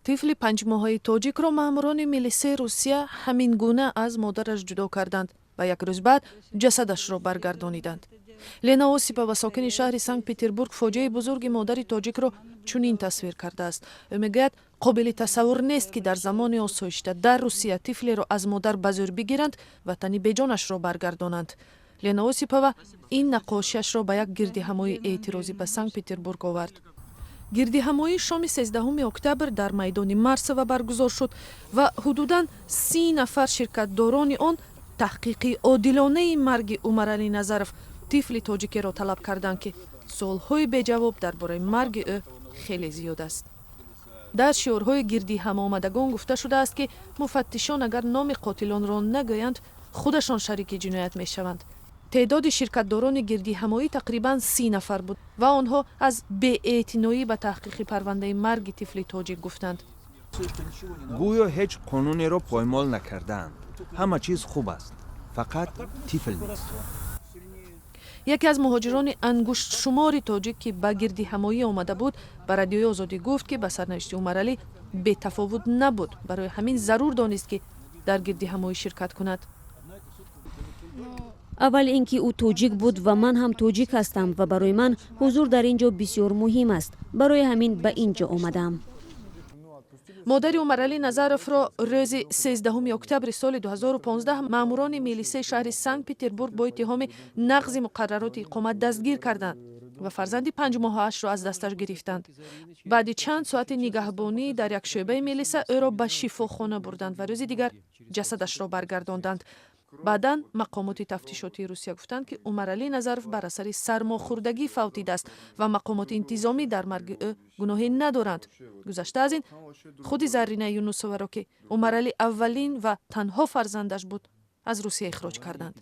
Тифли 5-моҳаи тоҷикро маъмурони милисаи Русия ҳамин гуна аз модараш ҷудо карданд ва як рӯз баъд ҷасадашро баргардониданд. Лена Осипова, сокини шаҳри Санкт Петербург, фоҷиаи бузурги модари тоҷикро чунин тасвир кардааст. Ӯ мегӯяд, қобили тасаввур нест, ки дар замони осоишта дар Русия тифлеро аз модар ба зӯр бигиранд ва тани беҷонашро баргардонанд. Лена Осипова ин наққошиашро ба як гирдиҳамоии эътирозӣ ба Санкт Петербург овард. Гирдиҳамоӣ шоми 13 октябр дар майдони Марсова баргузор шуд ва ҳудудан 30 нафар ширкатдорони он таҳқиқи одилонаи марги Умаралӣ Назаров, тифли тоҷикеро талаб карданд, ки суолҳои беҷавоб дар бораи марги ӯ хеле зиёд аст. Дар шиорҳои гирдиҳамомадагон гуфта шудааст, ки муфаттишон агар номи қотилонро нагӯянд, худашон шарики ҷиноят мешаванд. Теъдоди ширкатдорони гирдиҳамоӣ тақрибан 30 нафар буд ва онҳо аз беэътиноӣ ба таҳқиқи парвандаи марги тифли тоҷик гуфтанд. Гӯё ҳеҷ қонунеро поймол накардаанд. Ҳама чиз хуб аст, фақат тифл нест. Яке аз муҳоҷирони ангуштшумори тоҷик, ки ба гирдиҳамоӣ омада буд, ба Радиои Озодӣ гуфт, ки ба сарнавишти Умаралӣ бетафовут набуд, барои ҳамин зарур донист, ки дар гирдиҳамоӣ ширкат кунад. Аввал ин ки ӯ тоҷик буд ва ман ҳам тоҷик ҳастам ва барои ман ҳузур дар ин ҷо бисёр муҳим аст. Барои ҳамин ба ин ҷо омадам. Модари Умаралӣ Назаровро рӯзи 13 октябри соли 2015 маъмурони милисаи шаҳри Санкт Петербург бо иттиҳоми нақзи муқаррароти иқомат дастгир карданд ва фарзанди 5-моҳаашро аз дасташ гирифтанд. Баъди чанд соати нигаҳбонӣ дар як шӯъбаи милиса ӯро ба шифохона бурданд ва рӯзи дигар ҷасадашро баргардонданд. Баъдан мақомоти тафтишотии Русия гуфтанд, ки Умаралӣ Назаров бар асари сармохӯрдагӣ фавтидааст ва мақомоти интизомӣ дар марги ӯ гуноҳе надоранд. Гузашта аз ин, худи Заррина Юнусоваро, ки Умаралӣ аввалин ва танҳо фарзандаш буд, аз Русия ихроҷ карданд.